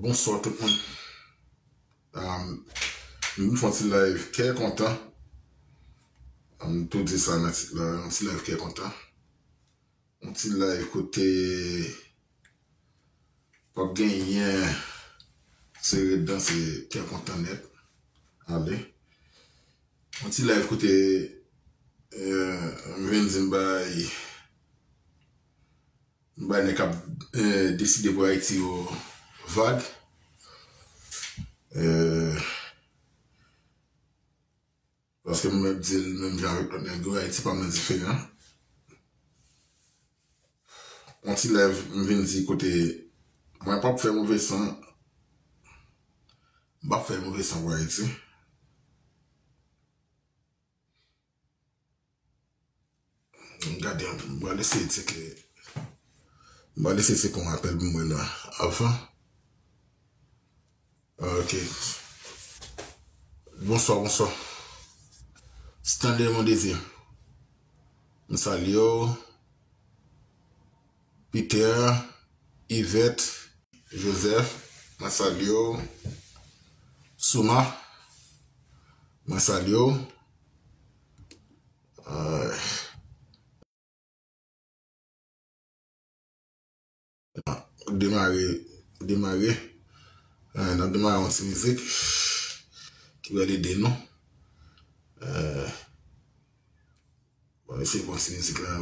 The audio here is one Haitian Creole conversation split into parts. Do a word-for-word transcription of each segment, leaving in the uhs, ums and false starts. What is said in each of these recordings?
Bonswa tout moun. Um, m fè yon ti live kè kontan. M tou di sa nan tit la, yon ti live kè kontan. Yon ti live kote p ap genyen sere dan, se kè kontan nèt. Ale. Yon ti live kote, eh, m vin di m bay, m bay nèg k ap, eh, deside pou Ayiti yo vag. Eh, paske m ap di l menm jan avèk lòt nèg yo, Ayiti pa menm diferan. Yon ti live, m vin di kote mwen p ap fè move san. M p ap fè move san pou Ayiti. M gade, m pral eseye tcheke. M pral eseye tcheke yon apèl pou mwen la avan. Ok. Bonswa, bonswa. Stanley Mondésir. M salye w. Peter, Yvette, Joseph, mwen salye w. Souma, mwen salye w. Euh, demare, demare. Euh, n ap demare yon ti mizik ki pral ede nou. Euh, bon, eseye pran ti mizik la.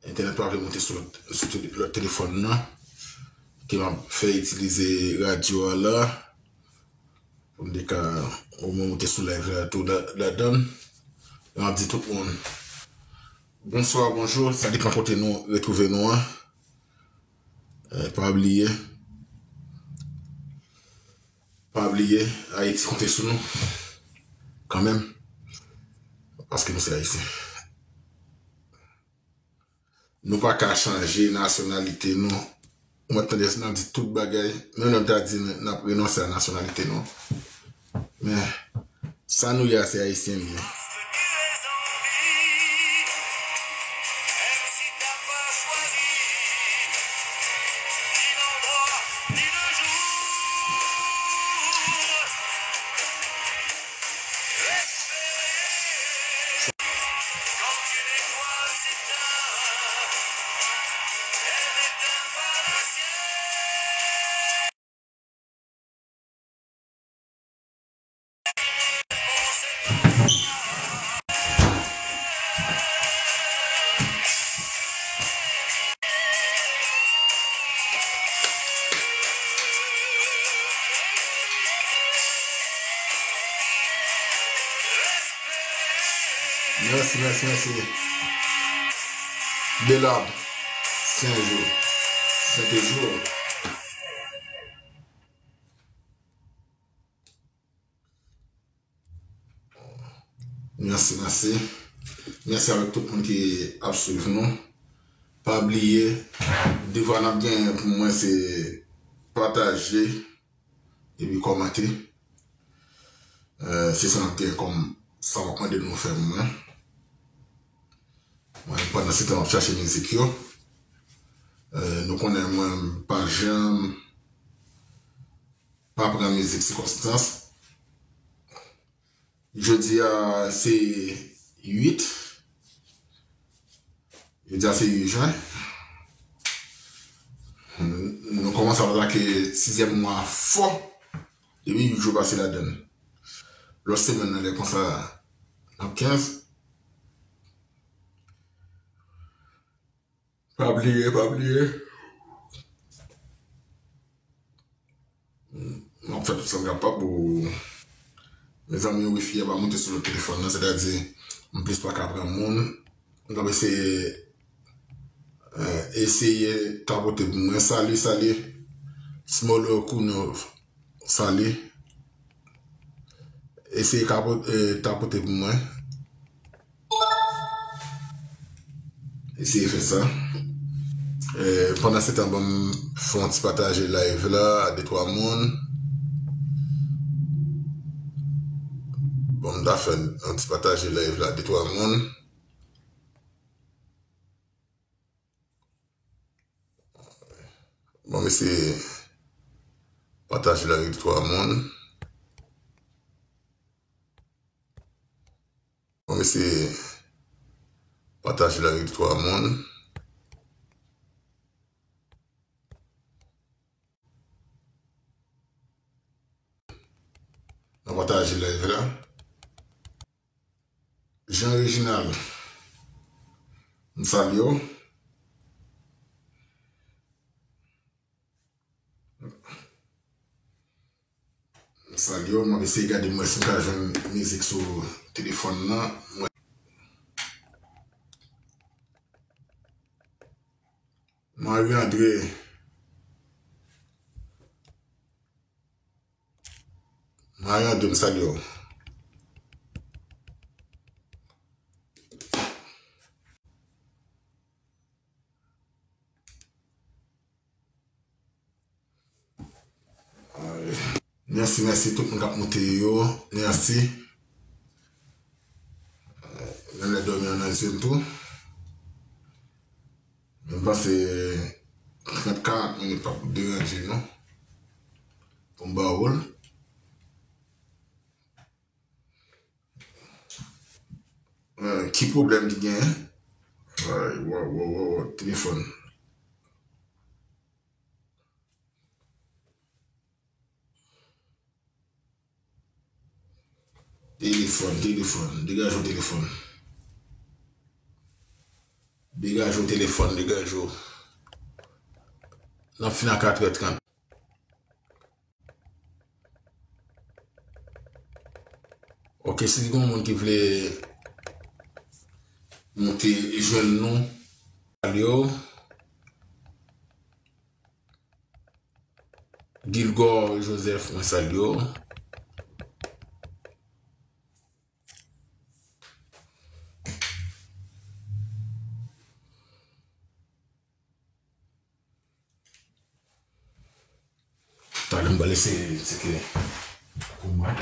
Entènèt pa vle monte sou lòt, sou tele-, lòt telefòn nan. Ke m ap fè itilize radyo a la. Pou m te ka omwen moute sou live la tou la, ladan l. Mwen ap di tout moun bonswa, bonjou, sa depann kote nou retwouve nou an. Eh, pa bliye, pa bliye, Ayiti konte sou nou kanmenm, paske nou se Ayisyen. Nou pa ka chanje nasyonalite nou. Ou mèt tande n ap di tout bagay, menm lè n ta di n ap renonse a nasyonalite nou. Men, sa nou ye a, se Ayisyen nou ye. Mèsi, mèsi, mèsi. Belab, Senjou, Sentejou. Mèsi, mèsi. Mèsi avèk tout moun ki ap swiv nou. Pa bliye, devwa n ap genyen pou mwen se pataje epi kòmante. Eh, se sa n ap genyen kòm sa m ap mande nou fè mwen. Mwen, pandan se tan m ap chache mizik yo. Eh, nou konnen mwen, m pa janm pa pran mizik sikonstans. Jodi a se uit. Jodi a se uit jen. Nou kòmanse ap atake sizyèm mwa fò. Depi uit jou pase ladan l. Lòt semèn nan lè konsa, n ap kenz. Pa bliye, pa bliye. M ap fè tout sa m kapab pou mezanmi wifi a pa monte sou lòt telefòn nan, sètadi m plis pa ka pran moun. M ap eseye, eh, eseye tapote pou mwen. Salut, salut. Smolo Kunov. Salut. Eseye kapo-, eh, tapote pou mwen. Eseye fè sa. Eh, pandan se tan, ban m fè yon ti pataje live la a de twa moun. Ban m ta fè yon ti pataje live la a de twa moun. Bon, mesye, Pataje l avèk twa moun. Bon, mesye, pataje l avèk twa moun. N a pataje live la. Jean Reginald, m salye w. M salye w, m ap eseye gade m wè si m ka jwenn mizik sou telefòn nan. Mwen. Marie André. Marie André, m salye w. Mèsi, mèsi tout moun k ap moute yo. Mèsi. Gen lè dòmi an nan zye m tou. Mwen panse trant karant minit p ap deranje non. Pou m ba w l. Eh, ki pwoblèm ki genyen? Ay, waw, waw, waw, waw, telefòn. Telefòn, telefòn, degaje w telefòn. Degaje w telefòn, degaje w. N ap fin a katrè trant. Ok, si gen moun ki vle monte jwenn nou, salye w. Gilgor Joseph, mwen salye w. Talè m pral eseye tcheke pou mwen.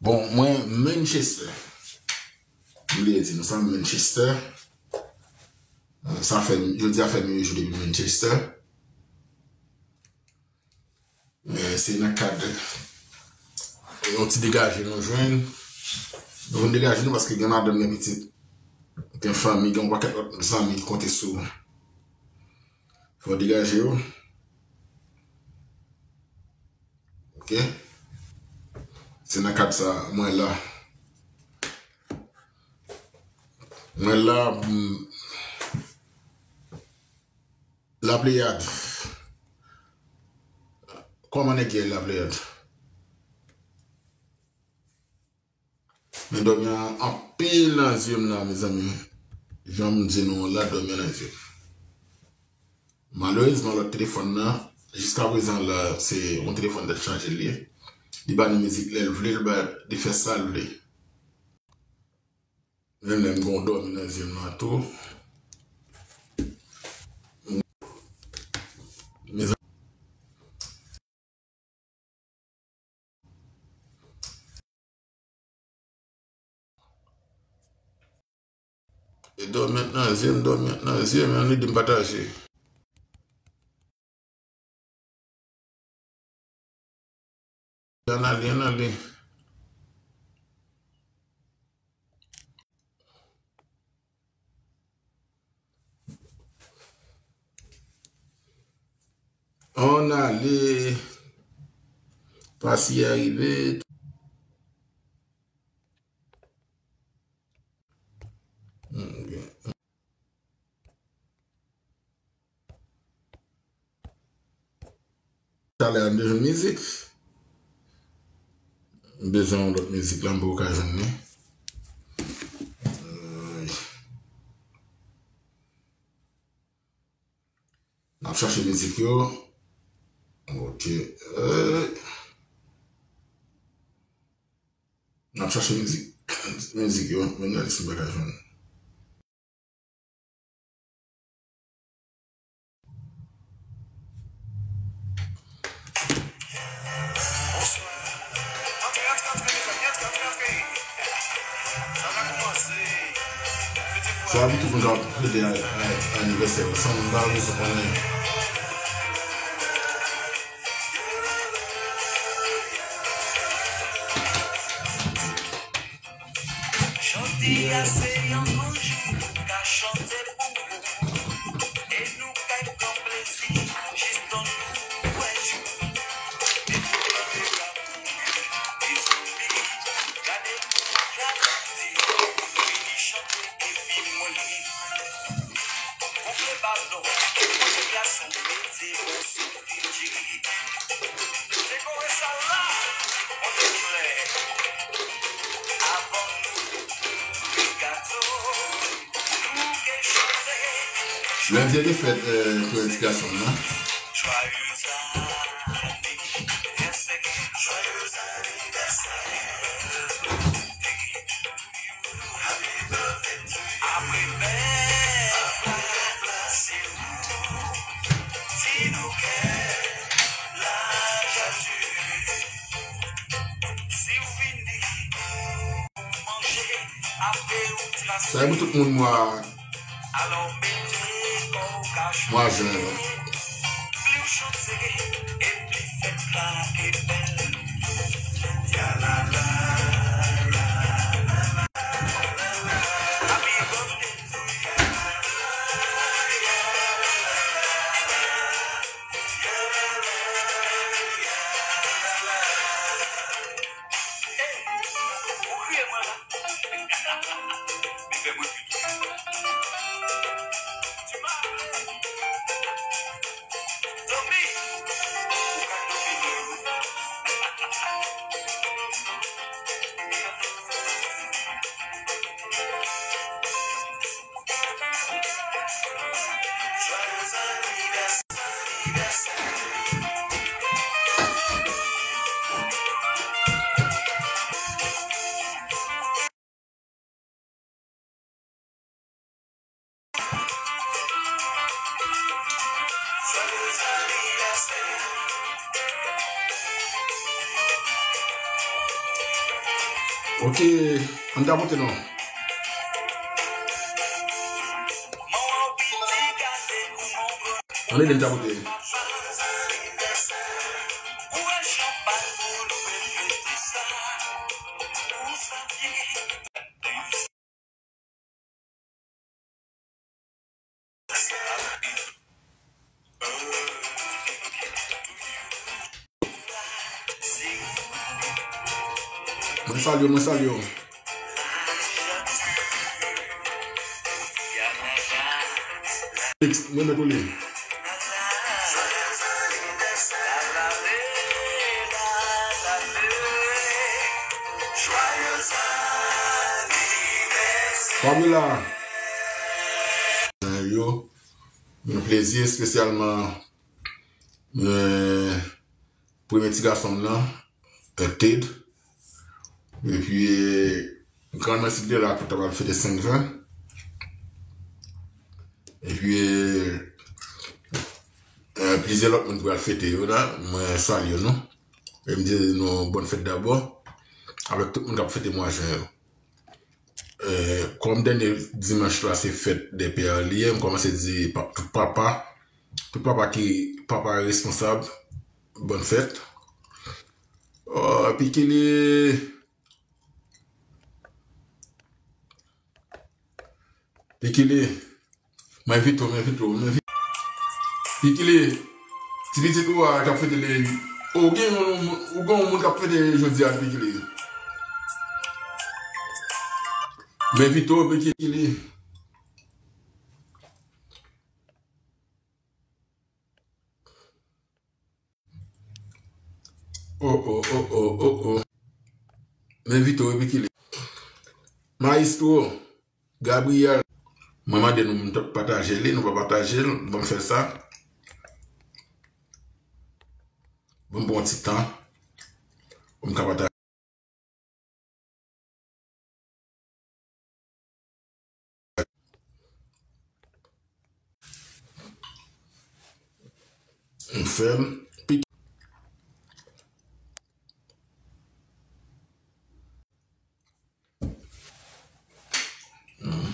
Bon, mwen, Manchester. M bliye di nou sa, Manchester. Sa fè, jodi a fè mil jou depi Manchester. Men se nan kad yon ti degaje nou jwenn. Nou vin degaje nou paske gen madanm, gen pitit, gen fanmi, gen yon pakèt lòt zanmi ki konte sou ou. Fò w degaje yo. Ok. Se nan kad sa, mwen la. Mwen la, m, La Pléiade. Kòman nèg ye, La Pléiade? Men dòmi an anpil nan zye m la, mezanmi. Jan m di nou la, dòmi an nan zye m. Malerezman, lòt telefòn nan, jiskaprezan la, se yon telefòn tèt chaje l ye. Li ba nou mizik lè l vle, li ba, li fè sa l vle. Menm lè m gen yon dòmi nan zye m nan tou. Mezanmi. E dòmi nan zye m, dòmi nan zye m, ann ede m pataje. Ann ale, ann ale. Ann ale. Pasi a rive. Talè a m te jwenn mizik. M bezwen yon lòt mizik la, m poko ka jwenn li. Ay. N ap chache mizik yo. Ok. Euh. N ap chache mizik, mizik yo, men n gade si m pa ka jwenn. Sa pou tout moun k ap fete a- a- anivèsè yo. San m pa bezwen konnen. Jodi a se yon bon jou pou ka chante pou ou. E nou kay pran plezi jistan nou wè jou. Depi mwen te ka pou ou, dezoli, gade moun k ap di, vini chante epi mwen ri. Gonfle balon, mwen te gason, mete bon sou D J. Dekore sal la, pote flè. Avan nou ouvri gato, nou gen chante. Lendi a te fèt, eh, pou ti gason m nan. Joyeux anniversaire. Joyeux anniversaire. Apre bèf la, se ou. Di nou kè laj a di. Si w vini pou manje, apre ou trase. Sa e pou tout moun mwa, alò mete kò w ka mwa jen yo. Pli w chante, epi fèt la ke bèl. Ya la la, la la la la. Happy birthday to you. Hey, ou kriye mwen la. Li fè mwen ri tou. Ti ma. Zanmi, ou ka tonbe nan ou. Ok, ann tapote non. Ann ede n tapote. Mwen salye w, mwen salye w. Mwen met ou li. Fabiola. Yo, yon plezi espesyalman, eh, premye ti gason m nan, eh, Ted. Epi, eh, gran mèsi de la pou ta pral fete senk zan. Epi, eh, plizyè lòt moun ki pral fete yo la, mwen salye nou. E m di nou bòn fèt dabò. Avèk tout moun k ap fete mwa jen yo. Eh, kòm dènye dimanch la se fèt dè pè li ye, m kòmanse di pa- tout papa, tout papa ki papa responsab, bòn fèt. Oh, Pikili, Pikili. Mwen envite w, mwen envite w, mwen envite w. Pikili, ti pitit ou a k ap fete li. Ou gen yon, ou gen yon moun k ap fete jodi a, Pikili. Mwen envite w, Pikili. Oh, oh, oh, oh, oh, oh. M envite w, Pikili. Maestro Gabriel. Mwen mande nou pou nou pataje li, nou pa pataje l, ban m fè sa. Ban m pran yon ti tan pou m ka pataje. M fè l. Hmm.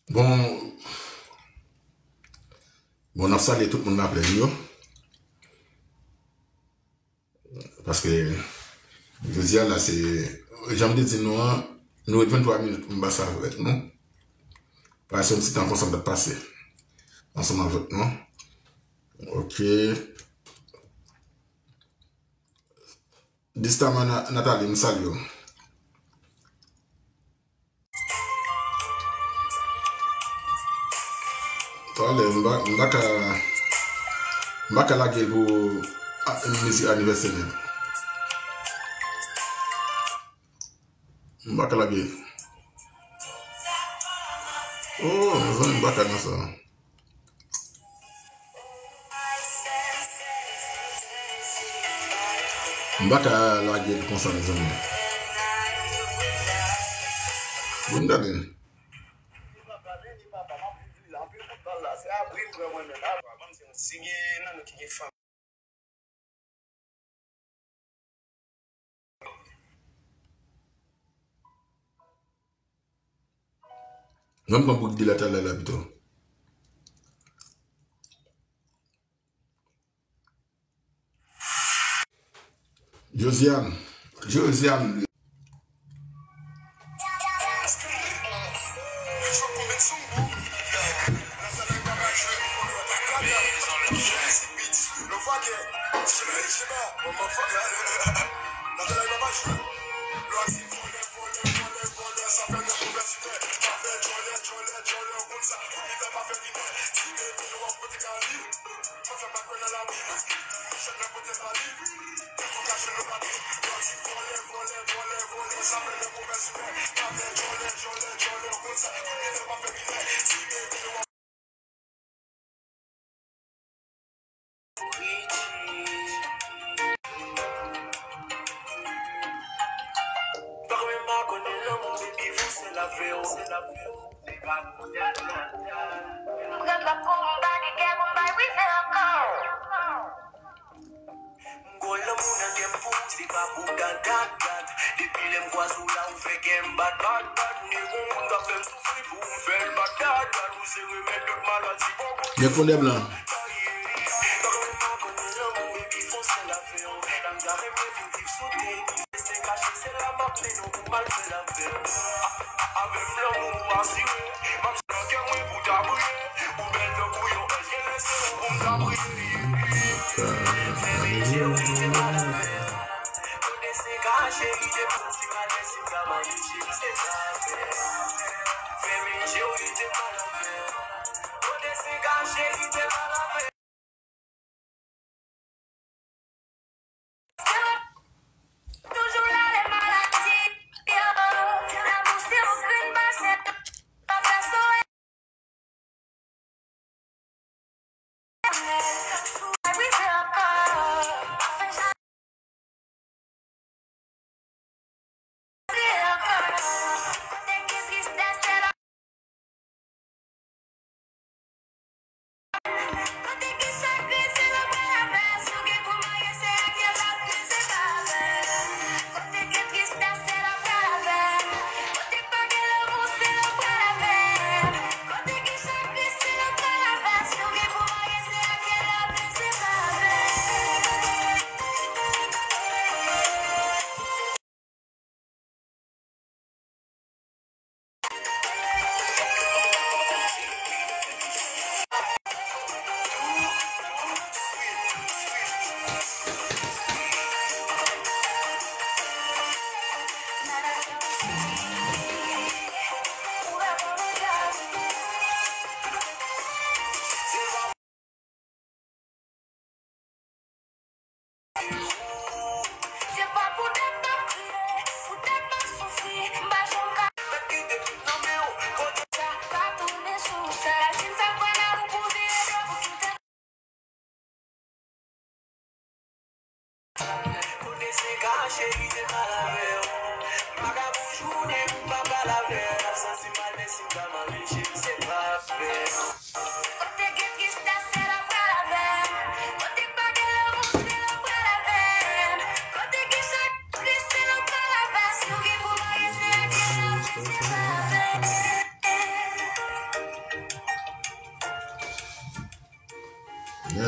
Bon, bon, n ap salye tout moun nan Plèn yo. Paske jodi a la, se, jan m te di nou an, nou ret venntwa minit pou m pase avèk nou. Pase yon ti tan konsa m t ap pase ansanm avèk nou. Ok. Distama Na-, Nathalie, m salye w. Talè, m pa, m pa ka, m pa ka lage l pou a, mizik anivèsè li. M pa ka lage. Oh, mezanmi, m pa ka nan sa. M pa ka lage l konsa, mezanmi. Bon, gade. Ban m pran bout de la talè la pito. Josiane, Josiane. M gon lanmou nan kè m pou ou, se pa pou dat, dat, dat. Depi lè m kwaze w la, ou fè kè m bat, bat, bat. M te gon moun k ap fè m soufri pou m fè l bat, dat, dat. Ou se remèd tout maladi, poko. Gen fondè blan.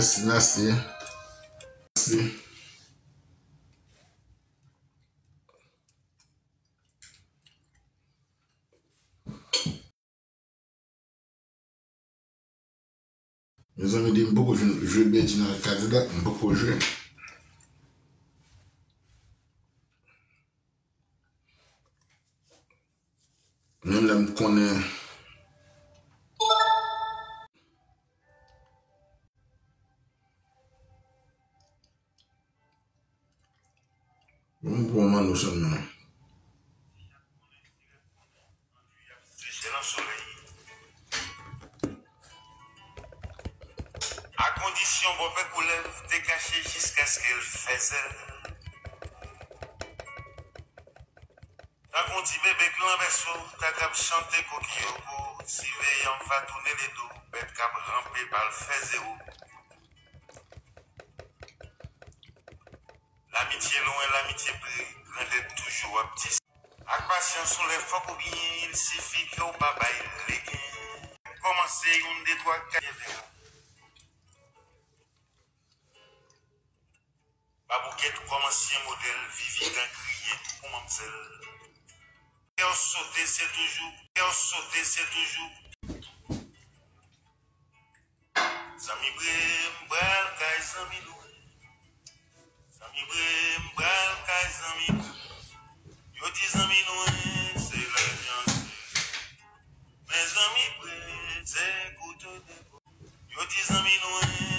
Mèsi, mèsi. Mèsi. Mezanmi, di m poko jwe, jwe Bedjine ak Kadilak, m poko jwe. Menm lè m konnen. Bon, bon, Manno sèlman. A kondisyon bòpè koulèv te kache jiskaske l fè zèl. Tankou ti bebe k lan bèso, ta k ap chante kokiyoko, siveyan va tounen ledo, bèt k ap ranpe bal fè zewo. Lamitye lwen, lamitye pre, grandèt toujou ap di. Ak pasyans ou lè fòk ou byen, il sifi ke w pa bay legen. Kòmanse youn, de, twa, kat, sèt. Baboukèt kòm ansyen modèl, vivigan kriye pou manmzèl. Kè w sote se toujou, kè w sote se toujou. Zanmi pre, m pral kay zanmi lwen. Zanmi pre, m pral kay zanmi lwen. Yo di zanmi lwen se lajan. Men zanmi pre, se kouto de bò. Yo di zanmi lwen